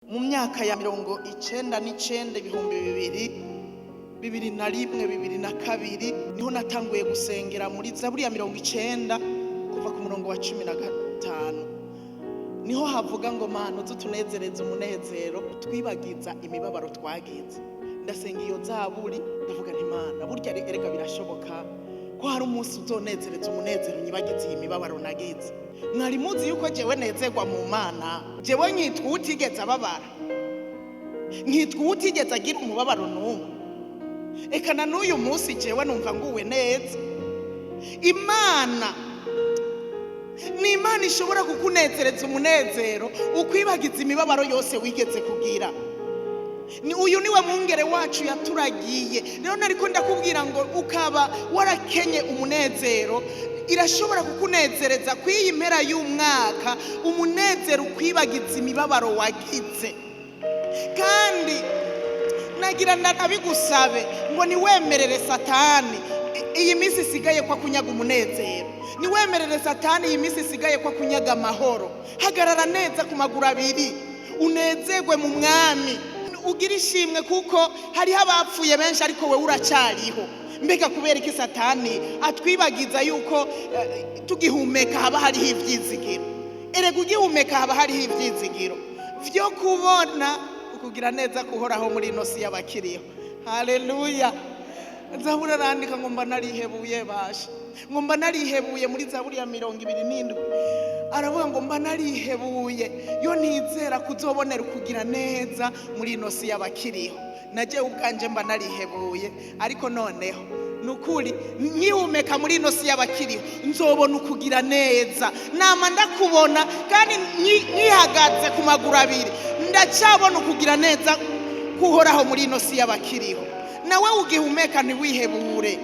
Mu myaka ya 99, 2000, 2001, 2002, niho natanguye gusengera muri Zaburi ya 90, kuva ku murongo wa 15. Niho havuga ngo: "Mana, uzutunezereza umunezero utwibagiza imibabaro twagize." Ndasenga iyo zaburi, ndavuga nti: "Mana, burya erega birashoboka ko hari umunsi uzonezereza umunezero unyibagiza iyi mibabaro nagize." Mwari muzi yuko jewe nezerwa mu Mana? Jewe nkitwa uwutigeze ababara, nkitwa uwutigeze agira umubabaro n'umwe. Eka na n'uyu munsi jewe numva nguwe neza. Imana ni Imana ishobora kukunezereza umunezero ukwibagiza imibabaro yose wigeze kugira. Ni uyu niwe mwungere wacu yaturagiye. Rero nariko ndakubwira ngo ukaba warakenye umunezero, irashobora kukunezereza kw'iyi mpera y'umwaka, umunezero ukwibagiza imibabaro wagize. Kandi nagira ndabigusabe ngo niwemerere Satani iyi minsi isigaye ko akunyaga umunezero, niwemerere Satani iyi minsi isigaye ko akunyaga amahoro. Hagarara neza ku maguru abiri, unezerwe mu Mwami, ugire ishimwe, kuko hariho abapfuye benshi ariko wowe uracyariho. Mbega kubera iki Satani atwibagiza yuko tugihumeka haba hariho ibyizigiro? Erega ugihumeka haba hariho ibyizigiro vyo kubona ukugira neza kuhoraho muri ino si y'abakiriho. Haleluya! Zaburi arandika ngo: "Mba narihebuye." Basha, ngo: "Mba narihebuye." Muri Zaburi ya 27 aravuga ngo: "Mba narihebuye yo ntizera kuzobonera ukugira neza muri ino si y'abakiriho." Najewe ubwanje mba narihebuye, ariko noneho ni ukuri, nkihumeka muri ino si y'abakiriho nzobona ukugira neza. Nama ndakubona, kandi nkihagaze ku maguru abiri ndacabona ukugira neza kuhoraho muri ino si y'abakiriho. Nawe ugihumeka, ntiwihebure.